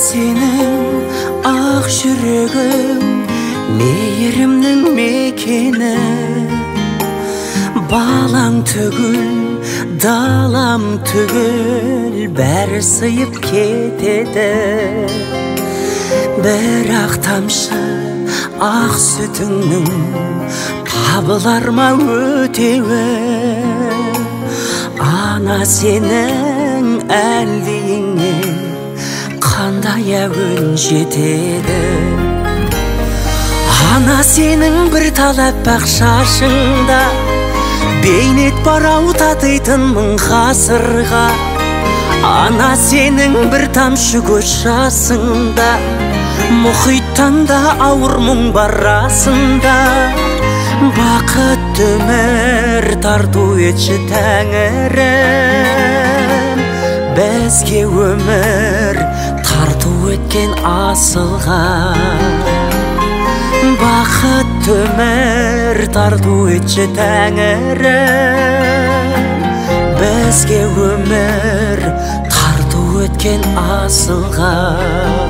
сенің ақ жүрегің мейірімнің мекені. Балаң түгіл, далам түгіл, бәрі сыйып кетеді. Бірақ тамшы ақ сүтіңнің табылар ма өтеуі? Ана сенің әлдиіңе қандай әуен жетеді? Ана сенің бір тал аппақ шашыңда бейнет бар ау татитын мың ғасырға. Ана сенің бір тамшы көз жасыңда мұхиттан да ауыр мұң бар расында. Бақытты өмір тарту етші тәңірім, бізге өмір тарту еткен асылға. Бақытты өмір тарту етші тәңірім, бізге өмір тарту еткен асылға.